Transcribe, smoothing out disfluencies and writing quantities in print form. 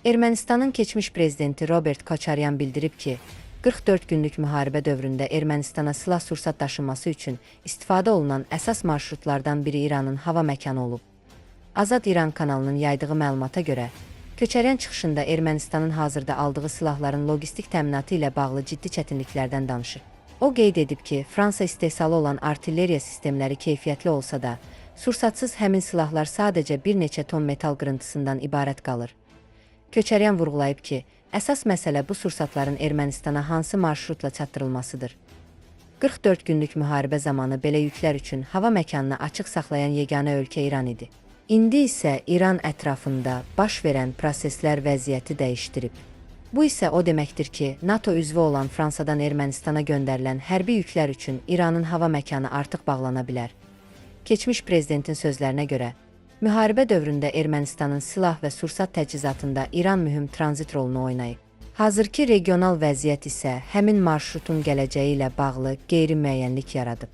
Ermənistanın keçmiş prezidenti Robert Koçaryan bildirib ki, 44 günlük müharibə dövründə Ermənistana silah-sursat daşınması üçün istifadə olunan əsas marşrutlardan biri İranın hava məkanı olub. Azad İran kanalının yaydığı məlumata görə, Köçəryan çıxışında Ermənistanın hazırda aldığı silahların logistik təminatı ilə bağlı ciddi çətinliklərdən danışır. O qeyd edib ki, Fransa istehsalı olan artilleriya sistemləri keyfiyyətli olsa da, sursatsız həmin silahlar sadəcə bir neçə ton metal qırıntısından ibarət qalır. Köçəryan vurğulayıb ki, əsas məsələ bu sursatların Ermənistana hansı marşrutla çatdırılmasıdır. 44 günlük müharibə zamanı belə yüklər üçün hava məkanını açıq saxlayan yeganə ölkə İran idi. İndi isə İran ətrafında baş verən proseslər vəziyyəti dəyişdirib. Bu isə o deməkdir ki, NATO üzvü olan Fransadan Ermənistana göndərilən hərbi yüklər üçün İranın hava məkanı artıq bağlana bilər. Keçmiş prezidentin sözlərinə görə, müharibə dövründə Ermənistanın silah və sursat təchizatında İran mühüm tranzit rolunu oynayıb. Hazırki regional vəziyyət isə həmin marşrutun gələcəyi ilə bağlı qeyri-müəyyənlik yaradıb.